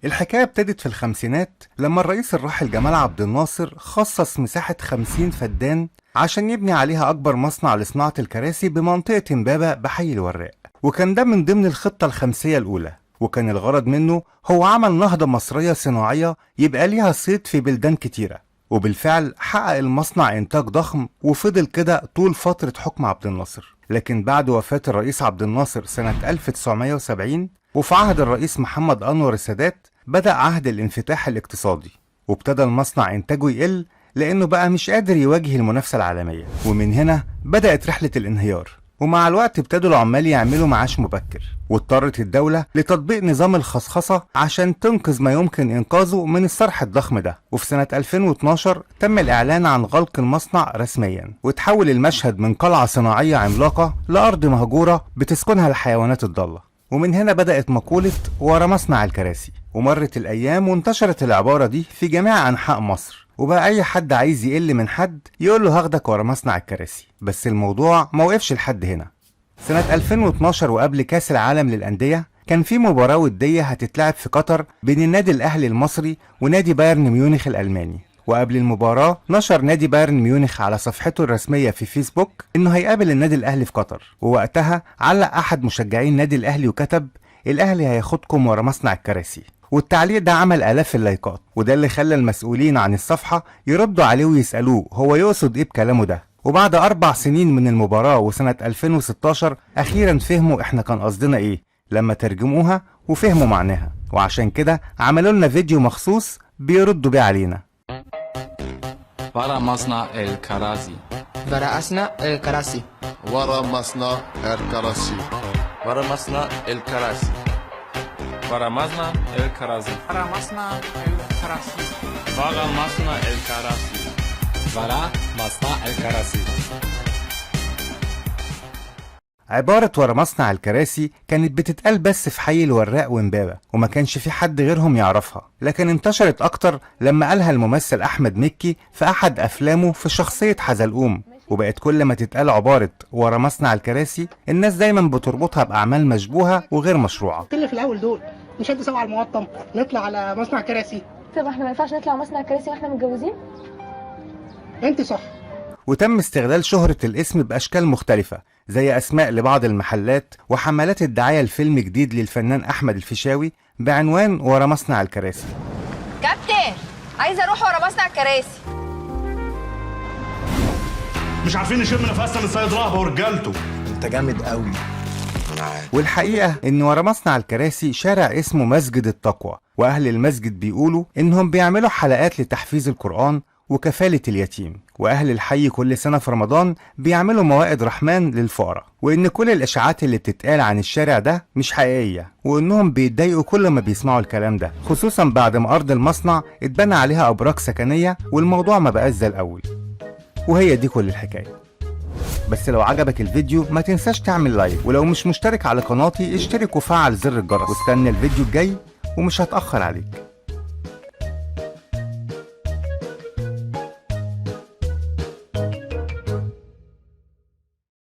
الحكاية ابتدت في الخمسينات لما الرئيس الراحل جمال عبد الناصر خصص مساحة 50 فدان عشان يبني عليها أكبر مصنع لصناعة الكراسي بمنطقة إمبابة بحي الوراق، وكان ده من ضمن الخطة الخمسية الأولى، وكان الغرض منه هو عمل نهضة مصرية صناعية يبقى ليها صيت في بلدان كتيرة. وبالفعل حقق المصنع إنتاج ضخم وفضل كده طول فترة حكم عبد الناصر. لكن بعد وفاة الرئيس عبد الناصر سنة 1970 وفي عهد الرئيس محمد أنور السادات بدأ عهد الانفتاح الاقتصادي، وابتدى المصنع إنتاجه يقل لأنه بقى مش قادر يواجه المنافسة العالمية، ومن هنا بدأت رحلة الانهيار. ومع الوقت ابتدوا العمال يعملوا معاش مبكر، واضطرت الدولة لتطبيق نظام الخصخصة عشان تنقذ ما يمكن إنقاذه من الصرح الضخم ده. وفي سنة 2012 تم الإعلان عن غلق المصنع رسميا، وتحول المشهد من قلعة صناعية عملاقة لأرض مهجورة بتسكنها الحيوانات الضالة. ومن هنا بدأت مقولة ورا مصنع الكراسي. ومرت الأيام وانتشرت العبارة دي في جميع أنحاء مصر، وبقى أي حد عايز يقل من حد يقول له هاخدك ورا مصنع الكراسي. بس الموضوع ما وقفش لحد هنا. سنة 2012 وقبل كاس العالم للأندية كان في مباراة ودية هتتلعب في قطر بين النادي الأهلي المصري ونادي بايرن ميونخ الألماني. وقبل المباراة نشر نادي بايرن ميونخ على صفحته الرسمية في فيسبوك إنه هيقابل النادي الأهلي في قطر. ووقتها علق أحد مشجعين النادي الأهلي وكتب: الأهلي هياخدكم ورا مصنع الكراسي. والتعليق ده عمل آلاف اللايكات، وده اللي خلى المسؤولين عن الصفحة يردوا عليه ويسألوه هو يقصد إيه بكلامه ده. وبعد 4 سنين من المباراة وسنة 2016 أخيرا فهموا إحنا كان قصدنا إيه لما ترجموها وفهموا معناها، وعشان كده عملوا لنا فيديو مخصوص بيردوا بيه علينا. ورا مصنع الكراسي. ورا مصنع الكراسي. ورا مصنع الكراسي. ورا مصنع الكراسي. ورا مصنع الكراسي. ورا مصنع الكراسي. ورا مصنع الكراسي. ورا مصنع الكراسي. عبارة ورا مصنع الكراسي كانت بتتقال بس في حي الوراق وإمبابة، وما كانش في حد غيرهم يعرفها، لكن انتشرت أكتر لما قالها الممثل أحمد مكي في أحد أفلامه في شخصية حزلقوم. وبقت كل ما تتقال عبارة ورا مصنع الكراسي الناس دايما بتربطها بأعمال مشبوهة وغير مشروعة. اللي في الأول دول نشد سوا على المقطم نطلع على مصنع كراسي. طب احنا ما ينفعش نطلع مصنع كراسي واحنا متجوزين؟ انت صح. وتم استغلال شهرة الاسم بأشكال مختلفة زي أسماء لبعض المحلات وحملات الدعاية لفيلم جديد للفنان أحمد الفيشاوي بعنوان ورا مصنع الكراسي. كابتن عايزة أروح ورا مصنع الكراسي. مش عارفين نشم نفسنا من سيد رهبة ورجالته. انت جامد قوي. والحقيقة إن ورا مصنع الكراسي شارع اسمه مسجد التقوى، وأهل المسجد بيقولوا إنهم بيعملوا حلقات لتحفيظ القرآن وكفالة اليتيم، وأهل الحي كل سنة في رمضان بيعملوا موائد رحمن للفقراء، وإن كل الإشاعات اللي بتتقال عن الشارع ده مش حقيقية، وإنهم بيتضايقوا كل ما بيسمعوا الكلام ده، خصوصا بعد ما أرض المصنع اتبنى عليها أبراج سكنية والموضوع ما بقاش زي الأول. وهي دي كل الحكاية. بس لو عجبك الفيديو ما تنساش تعمل like، ولو مش مشترك على قناتي اشترك وفعل زر الجرس، واستنى الفيديو الجاي ومش هتأخر عليك.